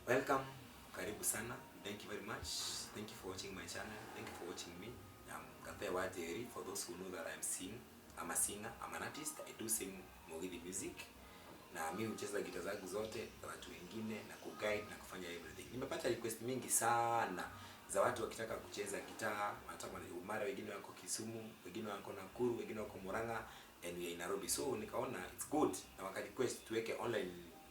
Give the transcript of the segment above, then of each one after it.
Welcome, karibu sana. Thank you very much. Thank you for watching my channel. Thank you for watching me. I'm Gathe Wajeri. For those who know that I'm sing, I'm a singer, I'm an artist. I do sing Mugithi music. Na mi hucheza gita zangu zote za watu wengine na kuguide na kufanya everything. Nimepata request mingi sana za watu wakitaka kucheza gitaa, wanataka mara wengine wako Kisumu, wengine wako Nakuru, wengine wako Murang'a and we are in Nairobi. So nikaona it's good na waka request tuweke online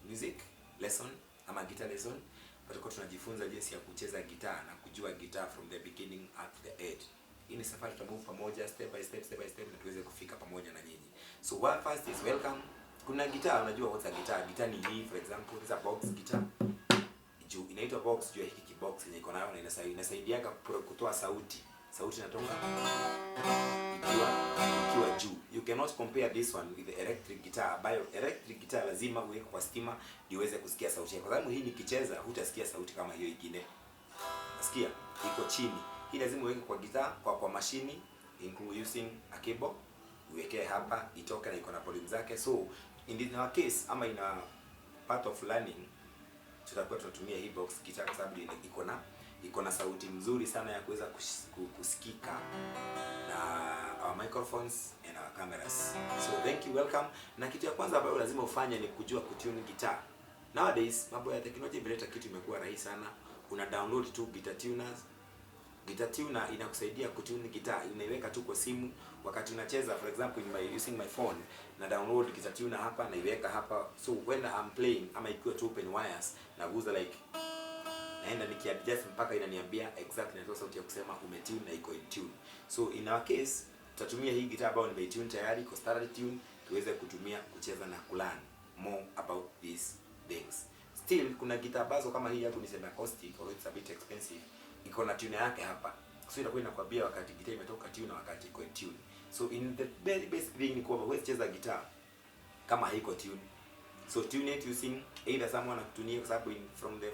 music lesson ama guitar lesson. Tutakuwa tunajifunza jinsi ya kucheza gitaa na kujua gitaa from the beginning up to the end. Hii ni safari tutamove pamoja step by step, step by step, na tuweze kufika pamoja na nyinyi. So what first is welcome. Kuna gitaa, unajua what's a guitar? Guitar ni hii, for example, this is a box guitar. Juu inaitwa box juu ya hiki kibox yenye iko nayo na inasaidiaga kutoa sauti. Sauti inatoka ikiwa juu. You cannot compare this one with the electric guitar. Ambayo electric guitar lazima uweke kwa stima ndio uweze kusikia sauti yake. Kwa sababu hii nikicheza hutasikia sauti kama hiyo ingine. Nasikia iko chini. Hii lazima uweke kwa guitar, kwa mashini, include using a cable. Uweke hapa itoke na iko na volume zake. So in our case ama in a part of learning, tutakuwa tunatumia hii box guitar kwa sababu iko na sauti mzuri sana ya kuweza kusikika na our microphones and our cameras. So thank you, welcome. Na kitu ya kwanza ambayo lazima ufanye ni kujua kutune guitar. Nowadays mambo ya teknolojia imeleta kitu imekuwa rahisi sana. Una download tu guitar tuners. Guitar tuner inakusaidia kutune guitar, unaiweka tu kwa simu wakati unacheza. For example, in my using my phone, na download guitar tuner hapa, naiweka hapa, so when I'm playing ama ikiwa tu open wires, naguza like naenda nikiadjust mpaka inaniambia exactly, inatoa sauti ya kusema umetune na iko in tune. So in our case tutatumia hii guitar ambayo nimeitune tayari, iko standard tune, tuweze kutumia kucheza na kulearn more about these things. Still kuna gitaa ambazo kama hii yangu niseme acoustic, although it's a bit expensive, iko na tune yake hapa, so itakuwa inakwambia wakati gitaa imetoka tune na wakati iko in tune. So in the very basic thing ni kwamba huwezi cheza gitaa kama haiko tune. So tune it using either someone akutunie, kwa sababu from the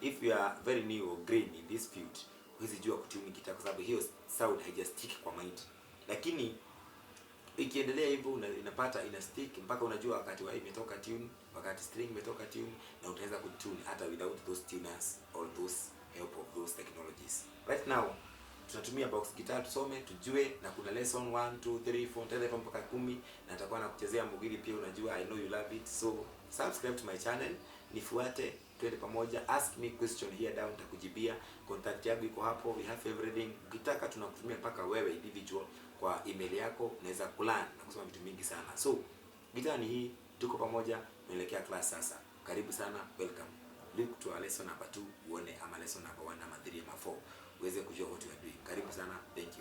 if you are very new or green in this field, huwezi jua kutune gitaa kwa sababu hiyo sound haijastick kwa mind. Lakini ikiendelea hivyo inapata ina stick mpaka unajua wakati wa imetoka tune, wakati string imetoka tune, na utaweza kutune hata without those tuners or those help of those technologies. Right now tunatumia box guitar tusome, tujue, na kuna lesson 1 2 3 4 nitaenda mpaka 10 na nitakuwa nakuchezea Mugithi pia. Unajua I know you love it, so subscribe to my channel, nifuate, twende pamoja. Ask me question here down, nitakujibia. Contact yangu iko hapo, we have everything. Ukitaka tunakutumia mpaka wewe individual kwa email yako, unaweza kulearn na kusoma vitu mingi sana. So guitar ni hii, tuko pamoja, tunaelekea class sasa. Karibu sana, welcome. Look to our lesson number 2 uone, ama lesson number 1 ama 3 ama 4, uweze kujua what you are doing. Karibu sana, thank you.